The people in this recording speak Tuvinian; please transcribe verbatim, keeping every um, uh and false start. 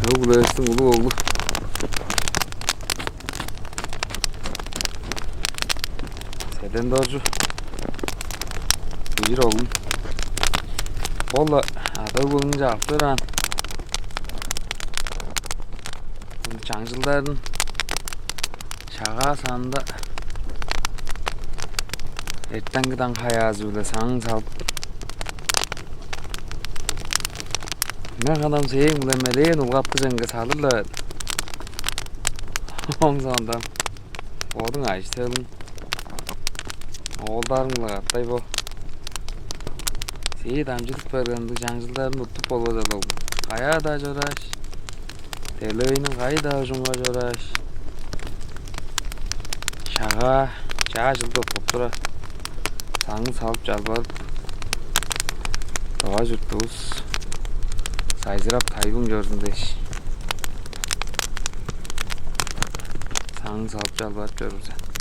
Улуг-Лээстиң улуг оглу Седен-Доржу, бижир оглум. Ол-ла ада-өгбеңни чагып чораан. Чаңчылдарын Шагаа санында эртенги даң хаяазы-биле саңын салып, мен ханам сээң-биле мелээн улгапкы чемге салыр-ла мен. Ооң соонда бодуң, ажы-төлүң, оолдарың-биле катай бо. Сээң дамчыдып берген ындыг чаңчылдарың уттуп болбас ол. Каяа-даа чорааш, делегейниң кайы-даа ужунга чорааш, Шагаа чаа чылды октап тура, саңын салып чалбарып, Тыва чуртувус сайзырап, тайбың чорзун дээш, саңын салып чалбарып чоруур сен.